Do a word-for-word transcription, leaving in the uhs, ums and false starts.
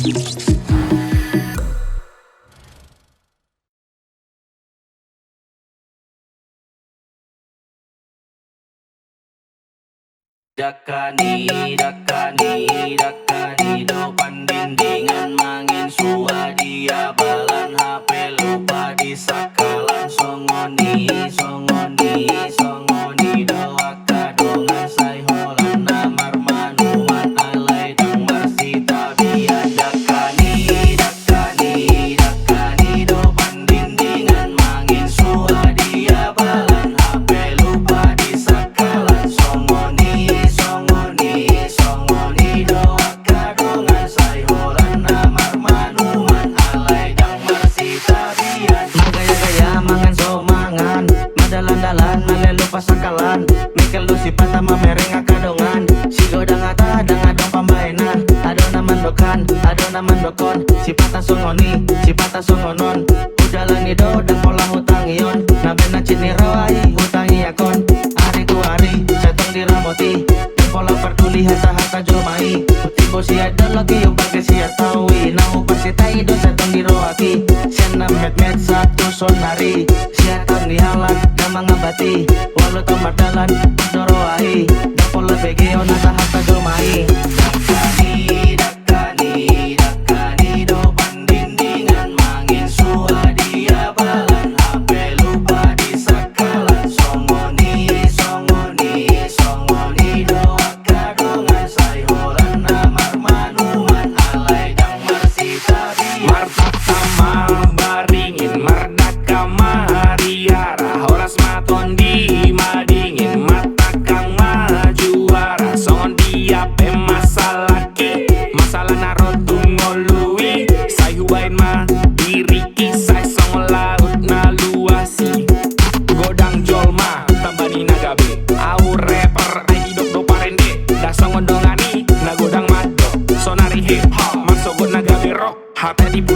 Dakka ni, dakka ni, dakka ni do pandindingan, mangin sua di abalan, hape lupa di sakalan, songon i, songon i, songon i do angka dongan, sai holan na marmanuan, alai ndang marsitabian. Dakka ni, dakka ni, dakka ni do pandindingan, mangin sua di abalan, hape lupa di sakalan, songon i, songon i, songon i do angka dongan, sai holan na marmanuan, alai ndang marsitabian. Manggaya-gaya mangan so mangan, madalan-dalan, alai lupa sakalan, mingkel do sipata mamereng angka dongan, sigodang hata ndang adong pambahenan, adong na mandok an, adong na mandok on, sipata songon i, sipata songon on, hudalani do ndang pola hutangion, na baen na cit ni roha i hutangiakon, ari tu ari sai tong diramoti, ndang pola parduli hata-hata jolma i, tibo sian dolok i umbal ke sian tao i, na hupasitai do sai tong di rohaki, sian na metmet sahat tu saonari, sian taon ni halak na mangambati, walu taon mardalan do roha i, ndang pola begeon hata-hata jolma i. Dakka ni, dakka ni, dakka ni do pandindingan, mangin sua di abalan, hape lupa di sakalan, songon i, songon i, songon i do angka dongan, sai holan na marmanuan, alai ndang marsitabian. Martangkang ma baringin, mardakka ma hariara, horas ma tondi madingin, martangkang ma juara, songon dia pe masalah ke, masalah na ro tu ngolu i, sai hubaen ma diriki, sai songon laut na luas i, godang jolma tamba ni na gabe, au reper ai didok do parende, ndang songon dongan i na godang mandok, sonari hip hop marsogot na gabe rock. Hape dipu